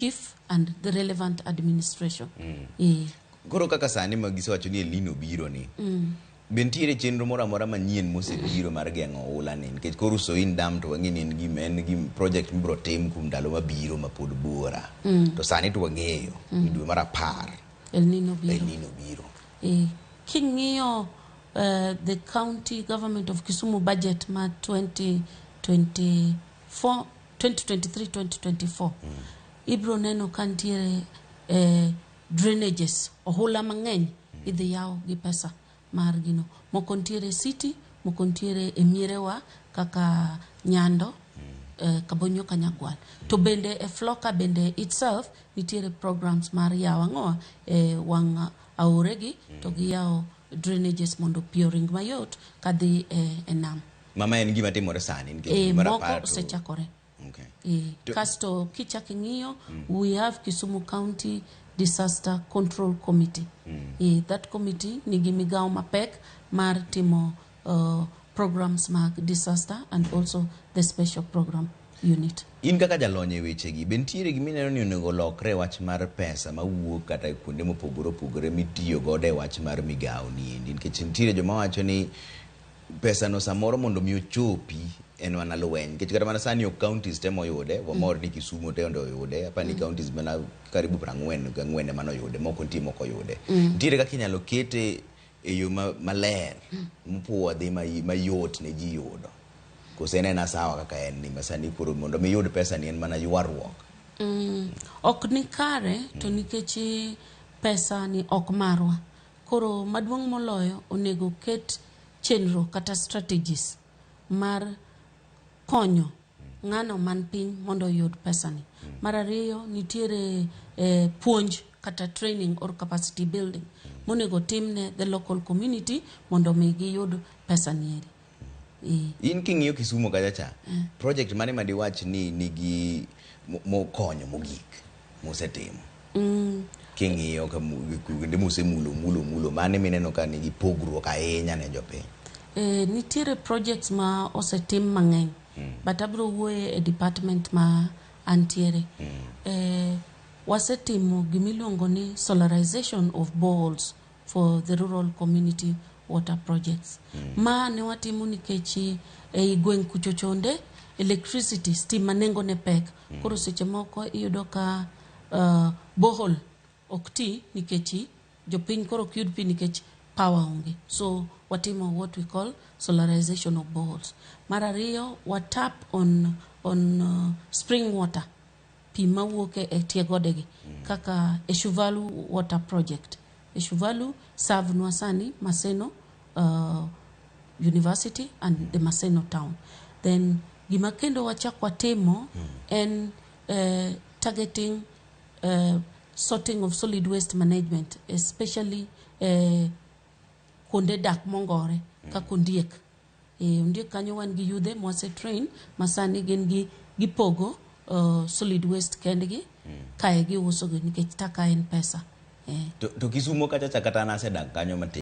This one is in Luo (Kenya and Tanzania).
Chief and the relevant administration. Eh. Koro kaka sani ma gisewacho ni El Nino biro ni, be nitiere chenro moro amora manyien mosebiro mar geng'o oula ni? Nikech koro Soin Dam to wang'e ni en gima project mibiro tim kuom ndalo mabiro ma pod buora. To sani to wang'eyo ni dwe mar 10 El Nino biro. El Nino biro. King'iyo the county government of Kisumu budget ma 2024, 2023-2024, ibro neno ka nitiere drainages, ohula mang'eny idhi yaw gi pesa mar gino. Moko nitiere city, moko nitiere e mierewa kaka Nyando, Kabonyo, Kanyagwal. To bende e Floka bende itself nitiere programs mar yawo ang'owa e wang' aoregi to giyawo drainages mondo pi oring mayot kadhi e nam. Mama en gima timore sani nikech E, dwe mar moko 10 osechakore. Okay. E, kasto kichak ing'iyo, we have Kisumu County Disaster Control Committee. E, that committee nigi migawo mapek mar timo programs mag disaster and also the special program unit. In kaka jalony e wechegi, be nitiere gima ineno ni onego olokre e wach mar pesa mawuok kata e kuonde mopogore opogore mitiyo godo e wach mar migawo ni endi? Nikech nitiere joma wacho ni pesa no samoro mondo mi ochopi en mana lweny. Nikech kata mana sani ok counties te moyude, wamor ni Kisumu te mondo oyude, apani counties mana karibu 44 ema noyude, moko nitie mok oyude. Nitiere kaka inyalo kete e yo maler, mopuodhi mayot ne ji yudo. Koso en ena sawa kaka en ni ma sani koro mondo mi iyud pesa ni en mana ywaruok? Ok ni kare to nikech pesa ni ok marwa. Koro maduong' moloyo onego ket chenro kata strategies mar konyo ng'ano man piny mondo oyud pesani. Mar ariyo, nitiere puonj kata training or capacity building monego timne the local community mondo mi giyud pesa ni eri. In king'iyo Kisumu kacha cha, project mane ma diwach ni nigi mokonyo mogik mosetimo? King'iyo ka kuonde mosemulo mulo mulo, mane mineno ka nigi pogruok ahinya ne jopiny? Nitiere projects ma osetim mang'eny, but abiro wuoye e department ma antiere. Wasetimo gimiluongo ni solarization of boreholes for the rural community water projects. Ma ne watimo nikech ei gweng' kuchochonde electricity, stima nengo ne pek. Koro seche moko iyudo ka borehole ok ti nikech jopiny koro ok yud pi nikech power onge. So watimo what we call solarization of boreholes. Mar ariyo, wa tap on spring water, pi mawuok e tie godegi kaka Eshuvalu Water Project. Eshuvalu serve nwa sani Maseno University and the Maseno town. Then gima kendo wachak watimo en targeting sorting of solid waste management, especially kuonde dak mongore kaka Ondiek. Ondiek kanyo wan gi yudhe mwase train ma sani gin gi gipogo solid waste kendgi kae giuso gi nikech taka en pesa. To Kisumu kacha cha kata an asedak kanyo matin.